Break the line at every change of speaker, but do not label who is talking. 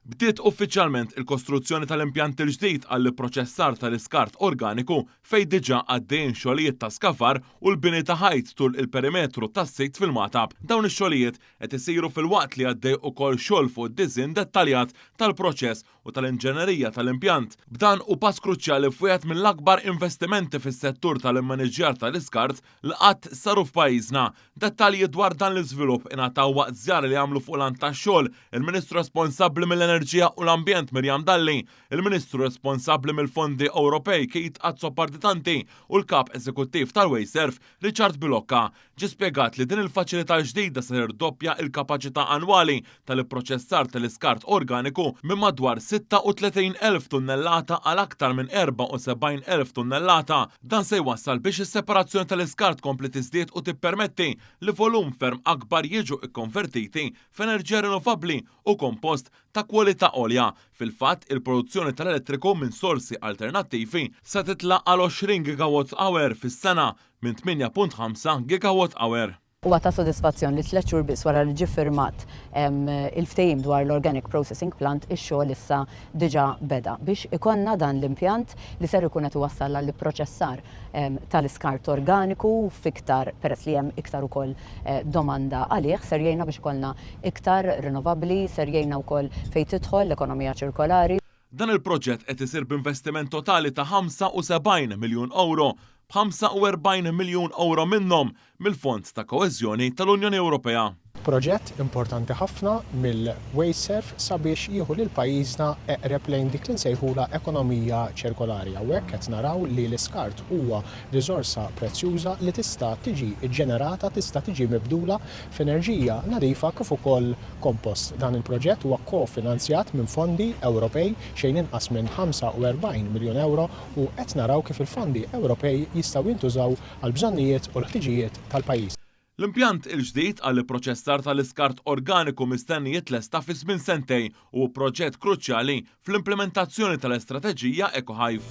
Bdiet uffiċjalment il-kostruzzjoni tal-impjant il-ġdid għall-ipproċessar tal-iskart organiku fejn diġà għaddejjin xogħlijiet ta' skavar u l-bini ta' ħajt tul il-perimetru tas-sit fil-Magħtab. Dawn ix-xogħlijiet qed isiru filwaqt li għaddej ukoll xogħol fuq id-diżinn dettaljat tal-proċess u tal-inġenerija tal-impjant. B'dan hu pass kruċjali f'wieħed mill-akbar investimenti fis-settur tal-immaniġġjar tal-iskart li qatt saru f'pajjiżna. Dettalji dwar dan l-iżvilupp ingħataw waqt żjara li għamlu fuq lant tax-xogħol il-Ministru responsabbli mill-Enerġija u l-Ambjent Miriam Dalli, il-Ministru responsabbli mill-Fondi Ewropej Keith Azzopardi Tanti u l-Kap Eżekuttiv tal-Wasteserv Richard Bilocca. Ġie spjegat li din il-faċilità l-ġdida se tirdoppja l-kapaċità annwali tal-ipproċessar tal-iskart organiku minn madwar 36,000 tunnellata għal aktar minn 74,000 tunnellata. Dan se jwassal biex is-separazzjoni tal-iskart tkompli tiżdied u tippermetti li volum ferm akbar jiġu kkonvertiti f'enerġija rinnovabbli u kompost ta' kwalità għolja. Fil-fatt, il-produzzjoni tal-elettriku minn sorsi alternattivi se titla' għal 20 gigawatt hour fis-sena minn 8.5 gigawatt hour.
Huwa ta' sodisfazzjon li tlett xhur biss wara li ġie ffirmat il-ftehim dwar l-Organic Processing Plant ix-xogħol issa diġà beda biex ikollna dan l-impjant li ser ikun qed iwassal għall-ipproċessar tal-iskart organiku f'iktar peress li hemm iktar ukoll domanda għalih ser jgħinna biex ikollna iktar rinnovabbli, ser jgħinna wkoll fejn tidħol l-ekonomija ċirkolari.
Dan il-proġett qed isir b'investiment totali ta' 75 miljun ewro, b'45 miljun ewro minnhom mill-Fond ta' Koeżjoni tal-Unjoni Ewropea.
Proġett importanti ħafna mill-Wasteserv sabiex jieħu lil pajjiżna eqreb lejn dik li nsejħulha ekonomija ċirkolari. Hawnhekk qed naraw li l-iskart huwa riżorsa prezzjuża li tista' tiġi ġġenerata, tista' tiġi mibdula f'enerġija nadifa kif ukoll kompost. Dan il-proġett huwa ko-finanzjat minn fondi Ewropej, xejn inqas minn 45 miljun ewro u qed naraw kif il-fondi Ewropej jistgħu jintużaw għall-bżonnijiet u l-ħtiġijiet tal-pajjiż.
L-impjant il-ġdid għall-ipproċessar tal-iskart organiku mistenni jitlesta fi żmien sentejn u hu proġett kruċjali fl-implimentazzjoni tal-istrateġija EcoHive.